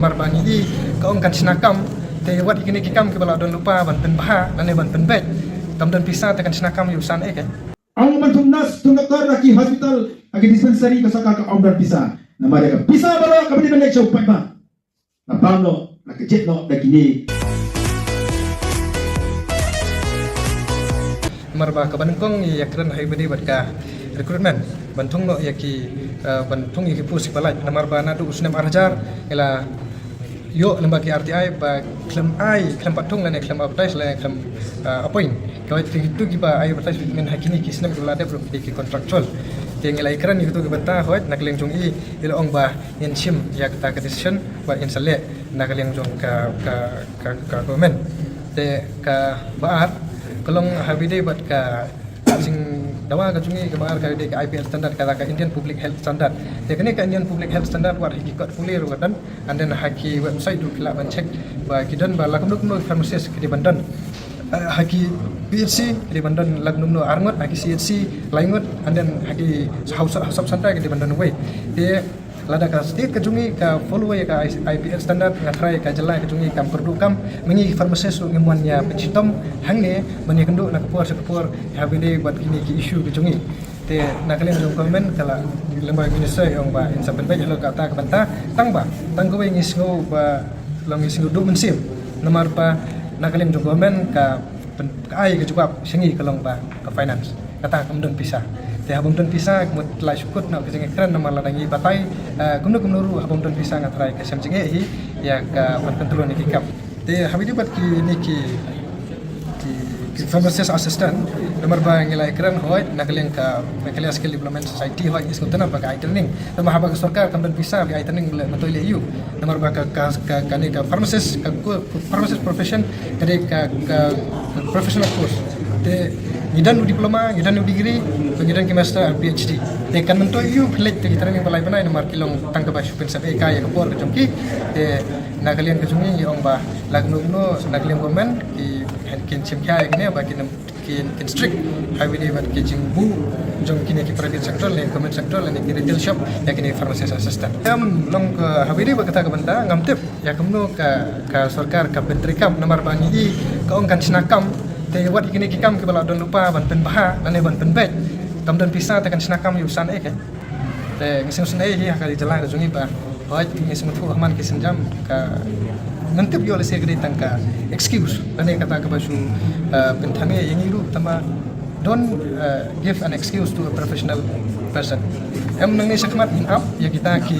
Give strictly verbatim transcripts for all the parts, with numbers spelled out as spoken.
Namar ba ngi i ka ong kan shna kam, te wat ïa kine ki kam kiba la don lypa ban pynbha lane ban pynbeit, kam don pisa te kan shna kam ïa u san eh. Ong ban thung nurse, thung doktor na ki hospital, na ki dispensary ka sorkar ka ong don pisa. Namar ïa ka pisa baroh kaba dei ban leit sha u paidbah. Na pang noh, na ka jit noh da kine. Namar ba kaba nyngkong ïa kren ha kaba dei bad ka recruitment ban thung noh ïa ki, eh, ban thung ïa ki post kiba lait. Namar ba naduh u snem ar hajar ïa la ïoh lem bad ki R T I ba khlem ai, khlem pat thung lane khlem advertise lane khlem, eh, appoint. Kawei ki tu kiba ai advertisement ha kine ki snem kiba la dep ruh ki dei ki contractual. Te ngi la ïa kren ïa ki tu kiba ta hoi na ka liang jong i, i la ong ba ngin shim ïa kata ka decision ba ngin sa leh na ka liang jong ka, ka, ka, ka government. Te kaba ar ka long ha kaba dei bad ka jingdawa ka jong i, kaba ar ka dei ka I P L standard, kata ka Indian Public Health Standard. Te kane ka Indian Public Health Standard wat ha ki kot pule ruh ka don, and then ha ki website ruh ki lah ban check ba ki don ba la kumno kumno pharmacist ki dei ban don. Eh, ha ki P H C ki dei ban don la kumno kumno ar ngut, ha ki C H C lai ngut, and then ha ki ha u sub, ha u sub center ki dei ban don wei. Te lada ka state ka jong i ka follow ïa ka I P L standard, nga tharai ka jylla ka jong i kam kyrduh kam, ma ngi pharmacist ruh ngim wan ïa pynshitom hangne ban ïakynduh na ka por sha ka por ha kaba dei bad kine ki issue ka jong i. Te na ka liang jong government ka la, lem bad minister i ong ba in sa pynbeit halor kata ka bynta, tang ba tang kawei ngi sngew ba long ngi sngew duh mynsiem. Namar ba na ka liang jong government ka pyn-, ka ai ka jubab sha ngi ka long ba ka finance. Kata kam don pisa. Te haba ym don pisa, ka mut la shu kut noh ka jingïakren namar lada ngi batai, eh, kumno kumno ruh haba ym don pisa nga tharai ka shem jingeh hi ïa ka ban control ïa ki kam. Te ha kaba dei bad kine ki, ki, ki pharmacist assistant, namar ba ngi la ïakren hoi na ka liang ka Meghalaya Skill Development Society hoi ngi sngewtynnat ba ka ai training. Namar haba ka sorkar kam don pisa ba ai training leh, mynta leh ïa u. Namar ba ka, ka, ka, kane ka pharmacist, ka ku-, pharmacist profession ka dei ka, ka professional course. Te ngi don u diploma, ngi don u degree, ngi don ki master and P H D. Te kan myntoi ïa u phi leit te ki training ba lai bnai namar ki long tang kaba shu pynsep ïa ka, ïa ka por ka jong ki. Te na ka liang ka jong ngi ngi ong ba la kumno kumno na ka liang government ki, kin shim khia ïa kine ba kin, kin, kin strict ha kaba dei bad ki jingbuh jong kine ki private sector lane government sector lane ki retail shop ïa kine pharmacist assistant. Em long ka ha kaba dei bad kata ka bynta ngam tip ïa kumno ka, ka sorkar ka pyntreikam namar ba ngi i ka ong kan shna kam, te wat ïa kine ki kam kiba la don lypa ban pynbha lane ban pynbeit, kam don pisa te kan shna kam ïa u san eh. Te ngi sngewsynei hi ha ka jylla ka jong ngi ba hoi ngi sngewthuh ha man ki sienjam ka, ngam tip ïoh lehse ka dei tang ka excuse lane kata kaba shu, eh, pynthame ïa ngi ruh tangba don't, eh, give an excuse to a professional person. Em nangne shakhmat ngin ap ïa kita ki,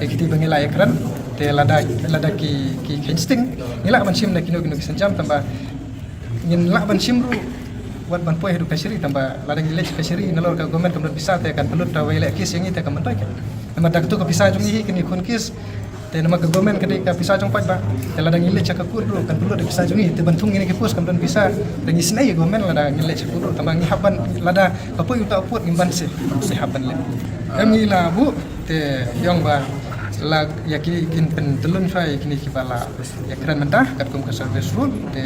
ïa kita ba ngi la ïakren. Te lada, lada ki, ki kheiñ sting ngi lah ban shim na kino kino ki sienjam tangba ngin lah ban shim ruh wat ban poi haduh kashari tangba lada ngi leit kashari nalor ka government kam don pisa te kan pynlut da wei leh case ïa ngi te kam myntoi ka. Namar da kato ka pisa jong ngi hi kan ngi khun case. Te namar ka government ka dei ka pisa jong paidbah. Te lada ngi leit sha ka court ruh kan pynlut da pisa jong ngi te ban thung ïa kine ki post kam don pisa. Te ngi sngew ïa government lada ngi leit sha court ruh tangba ngi hap ban lada ka poi uta u pud ngim ban seh, seh hap ban leh. Em ngi la buh te ïong ba la ïa ki kin pyntyllun shwa ïa kine kiba la ïakren mynta katkum ka service rule te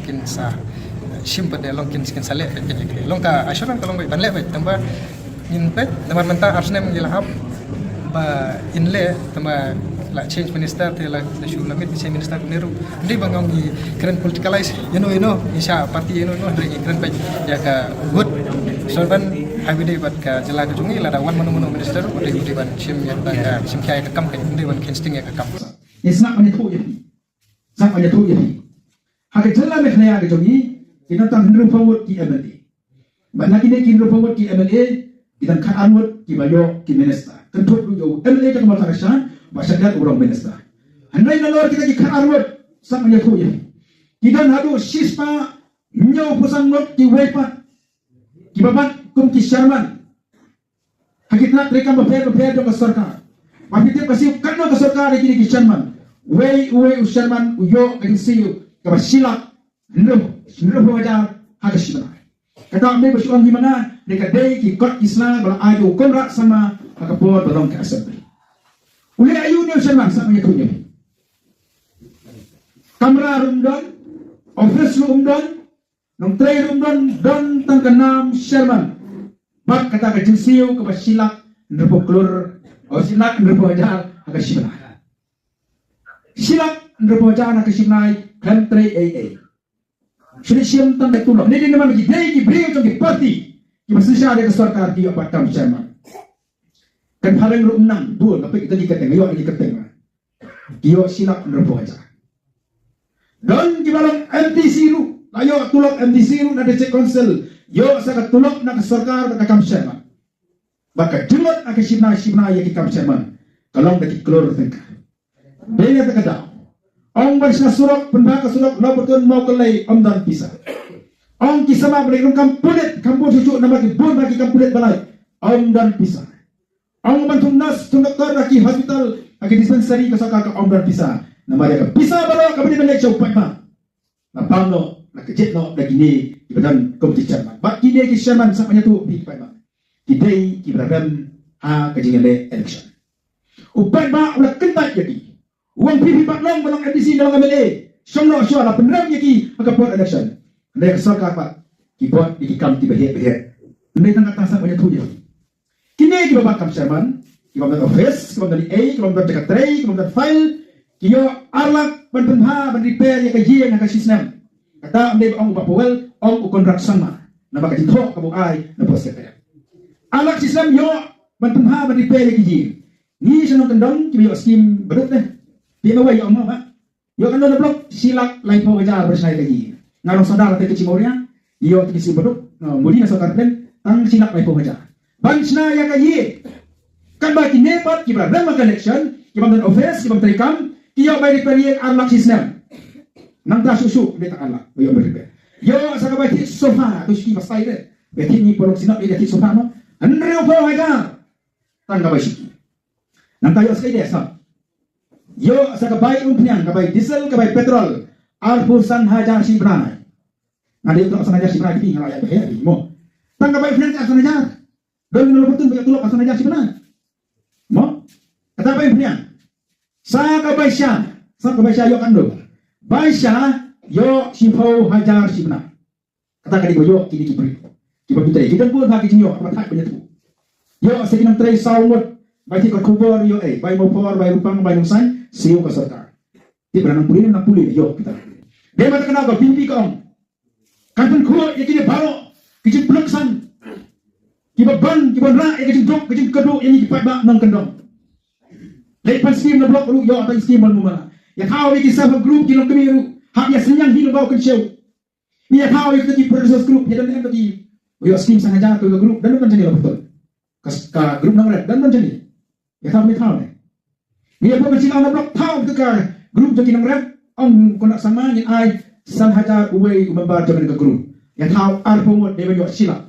kin sa shim pat de long kin, kin sa leh pat kin ïa kine. Long ka assurance ka long ban leh pat tangba ngin peit namar mynta ar snem ngi la ap ba in leh tangba la change minister te la, la shu la mih change minister kumne ruh. Ngi ba ngong ngi kren politicalize ïano ïano ngi sha party ïano ïano hynrei ngi kren peit ïa ka good servant ha kaba dei bad ka jylla ka jong ngi lada wan mano mano minister u dei, u dei ban shim ïa ka, shim khia ïa ka kam ka, u dei ban kheiñ sting ïa ka kam. Ngi sngap ban ïathuh ïa phi. Sngap ban ïathuh ïa phi. Ha ka jylla Meghalaya ka jong ngi ki don tang hynriewphew ngut ki M L A. Bad na kine ki hynriewphew ngut ki M L A ki don khatar ngut kiba ïoh ki minister. Kynthup ruh ïa u M L A jong ka Mawthadraishan ba shah dep u long minister. Hynrei nalor kita ki khatar ngut sngap ban ïathuh ïa phi. Ki don haduh shispah hynñiewphew san ngut kiwei pat kiba bat kum ki chairman ha ki tnat treikam bapher bapher jong ka sorkar. Ba phi tip ka siew katno ka sorkar ïa kine ki chairman. Uwei uwei u chairman u ïoh ka jingsiew kaba shi lak hynriew, hynriewphew hajar ha ka shi bnai. Kata ym dei ba shu ong hi ma nga, ne ka dei ki kot ki sla ba la ai da u Conrad Sangma ha ka por ba long ka assembly. U leh aïu une u chairman, sngap ban ïathuh ïa phi. Kamra ruh ym don, office ruh ym don, nongtrei ruh ym don, don tang ka nam chairman. Bad kata ka jingsiew kaba shi lak hynriewphew klur, o shi lak hynriewphew hajar ha ka shi bnai. Shi lak hynriewphew hajar ha ka shi bnai khlem trei ei ei. Shu leit shim tang da tulop. Kine dei namar ki dei ki briew jong ki party kiba synshar ïa ka sorkar ki ïoh pat kam chairman. Kan phareng ruh nang bun, ka peit kita ki kyrteng, ïoh ki kyrteng. Ki ïoh shi lak hynriewphew hajar. Don kiba long M D C ruh, la ïoh tulop M D C ruh na district council, ïoh sa ka tulop na ka sorkar bad ka kam chairman. Bad ka jingmut ha ka shi bnai shi bnai ïa ki kam chairman ka long da ki klur tyngka. Dei na kata ka daw, ong ban shna surok, pynbha ka surok Lawbotun Mawkyllei, ym don pisa. Ong ki samla ba leit ruh kam pulit, kam bun shuh shuh namar ki bun bha ki kam pulit ba lait, ym don pisa. Ong ban thung nurse, thung doktor ha ki hospital, ha ki dispensary ka sorkar ka ym don pisa. Namar ïa ka pisa baroh kaba dei ban leit sha u paidbah, la pang noh, la kjit noh da kine kiba don kum ki chairman. Bad kine ki chairman, sngap ban ïathuh ïa phi ki paidbah, ki dei kiba la rem ha ka jingïaleh election. U paidbah u la kyntait ïa ki. U ong phi, phi pat long ba long M D C ne long M L A, shong noh shuwa, la pynrem ïa ki ha ka por election. Hynrei ka sorkar pat ki bud ïa ki kam kiba heh ba heh. Hynrei tang kata sngap ban ïathuh ïa phi. Kine kiba bat kam chairman, kiba ym don office, kiba ym don ei ei, kiba ym don jaka trei, kiba ym don file, ki ïoh ar lak ban pynbha, ban repair ïa ka ïing ha ka shi snem. Kata ym dei ba ong u Bah Powell, ong u Conrad Sangma. Namar ka jingthoh kaba u ai na post ka. Ar lak shi snem ïoh ban pynbha, ban repair ïa ka ïing. Ngi sha nongkyndong kiba ïoh skim baduk te. Phi ma wei ïoh ma ba ïoh kan don na block shi lak laiphew hajar ban shna ïa ka ïing. Nga long sordar te ka Jingmawria, ïoh te ka skim baduk, nga mudi na sorkar pdeng, tang shi lak laiphew hajar ban shna ïa ka ïing. Katba kine pat kiba rem ha ka election, kiba ym don office, kiba ym trei kam, ki ïoh bai repair ïing ar lak shi snem. Nangta shuh shuh dei tang ar lak ba ïoh bai repair. Ïoh sa ka bai thied sofa, to shuki ba stai de. Bai thied, ngi pynlong synod ïa ka thied sofa mo, hynriewphew hajar. Tang ka bai shuki. Nangta ïoh sa ka ïa sa, ïoh sa ka bai umphniang, ka bai diesel, ka bai petrol, arphew san hajar shi bnai. Nga dei tulop san hajar shi bnai, phi nga la ïa phi mo. Tang ka bai umphniang arphew san hajar. Don na Lawbotun ba ïoh tulop arphew san hajar shi bnai mo. Kata bai umphniang. Sa ka bai sha, sa ka bai sha ïoh katno? Bai sha ïoh shiphew hajar shi bnai. Kata ka dei ba ïoh kine ki briew kiba pyntrei. Ki don bun ha ki jingïoh, kaba thait ban ïathuh. Ïoh sa ki nongtrei saw ngut, bai thied kot khubor ïoh ei, bai mawphor, bai rupang, bai nongsain, siew ka sorkar. Te ba nang pule, nang pule ïoh kita. Dei ba kata ka daw ka V P P ka ong, kan pynkhuid ïa kine baroh ki jingpynlong san kiba ban, kiba rah ïa ka jingduk, ka jingkyrduh ïa ngi ki paidbah nongkyndong. Leit pan skim na block ruh ïoh tang skim ban mumala. Ïa thaw ïa ki self help group, ki longkmie ruh, hap ïa synñiang hi na baw kynshew. Ïa thaw ïa kita ki producers group, ïa don em ki, ïoh skim san hajar ka group, don don jani la betul. Ka, ka group nongret don don jani. Ïa thaw, ïa thaw ne. Ïa pynban sila na block, thaw kita ka group jong ki nongret, ong Conrad Sangma, ngin ai san hajar uwei u member jong ka group. Ïa thaw arphew ngut, dei ban ïoh sila.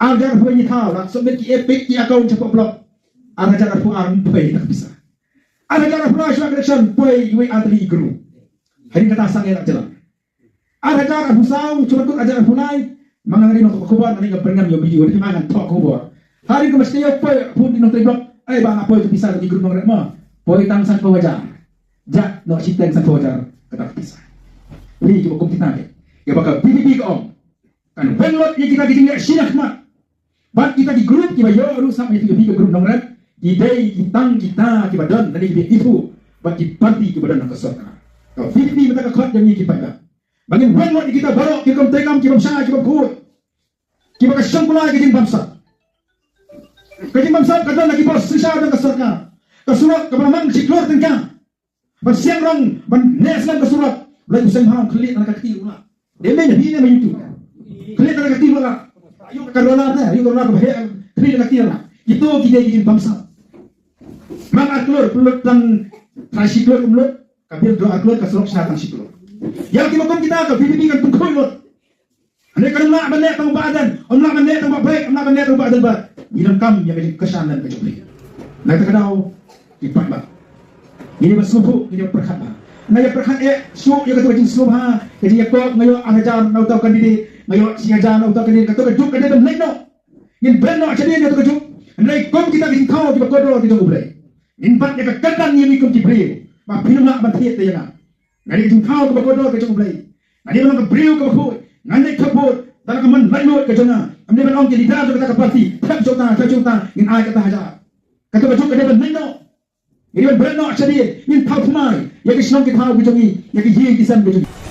Ar hajar arphew ngi thaw, la submit ki EPIC, ki account shapoh block. Ar hajar arphew ar ym poi na ka pisa. Ar hajar arphew lai shuwa election poi iwei ar tylli i group. Hadien kata sangeh la jylla. Ar hajar arphew saw, shuwa kut ar hajar arphew lai. Ma nga nga dei nongthoh khubor, nga dei nga pyrngem ïa u video, dei ma ngan thoh khubor. Hadien ka masta ïa poi phone ki nongtrei block. Ai ba nga poi ka pisa ka ki group nongret mo. Poi tang sanphew hajar. Jah noh shiteng sanphew hajar kata ka pisa. Phi kiba kum kita ke, ïa ba ka VPP ka ong, kan weng lut ïa kita ki jingleh shi na khmat. Bad kita ki group kiba ïoh ruh sngap ïa ki, ïa ki group nongret, ki dei ki tang kita kiba don lane kiba ithuh bad ki party kiba don ha ka sorkar. Ka VPP mynta ka khot ïa ngi ki paidbah ba ngin weng lut ïa kita baroh ki rukom treikam kiba bishar, kiba khuid, kiba ka shongkular ka jingbamsap. Ka jingbamsap ka don ha ki bor synshar jong ka sorkar. Ka surok kaba la mang shi klur tyngka. Ban siang rong, ban neh slem ka surok. Blei u seng hong khlieh na ka kti u la. Dei mei na phi ne ma YouTube. Khlieh na ka kti u la. Ayu ka rola ne, ayu ka rola ka baheh, khlieh na ka kti u la. Kito ki dei ki jingbamsap. Mang ar klur pynlut tang trai shi klur ym lut. Ka bill dro ar klur, ka surok shna tang shi klur. Ïa ki ma kum kita ka VPP kan pynkhuid lut. Hynrei kan ym lah ban leh tang u Bah Ardent, ym lah ban leh tang u Bah Blake, ym lah ban leh tang u Bah Adelbert. Ngi donkam ïa ka jingkyrshan lem ka jong phi. Na kata ka daw, ki paidbah, ngi dei ban sngewthuh, ngi dei ban pyrkhat bha. Nga ïa pyrkhat eh shuh ïa kato ka jingsngewbha, ka jingïakop, nga ïoh ar hajar na uta u candidate, nga ïoh shi hajar na uta u candidate, kato ka juk ka dei ban leit noh. Ngin bret noh shadien ïa kato ka juk. Hynrei kum kita ki jingthaw kiba kordor ki jong U Blei, ngin bat ïa ka kyrdan ïa ngi kum ki briew ba phin ym lah ban thied te ïa nga. Nga dei ka jingthaw kaba kordor ka jong U Blei. Nga dei ban long ka briew kaba khuid. Ngan leit thep vote da la ka mon laitluid ka jong nga. Ym dei ban ong ki leader jong kata ka party, thep jong uta, thep jong uta, ngin ai kata hajar. Kata ka juk ka dei ban leit noh. Ngi dei ban bret noh shadien, ngin thaw thymmai ïa ki shnong ki thaw ki jong ngi, ïa ki ïing ki sem ki jong ngi.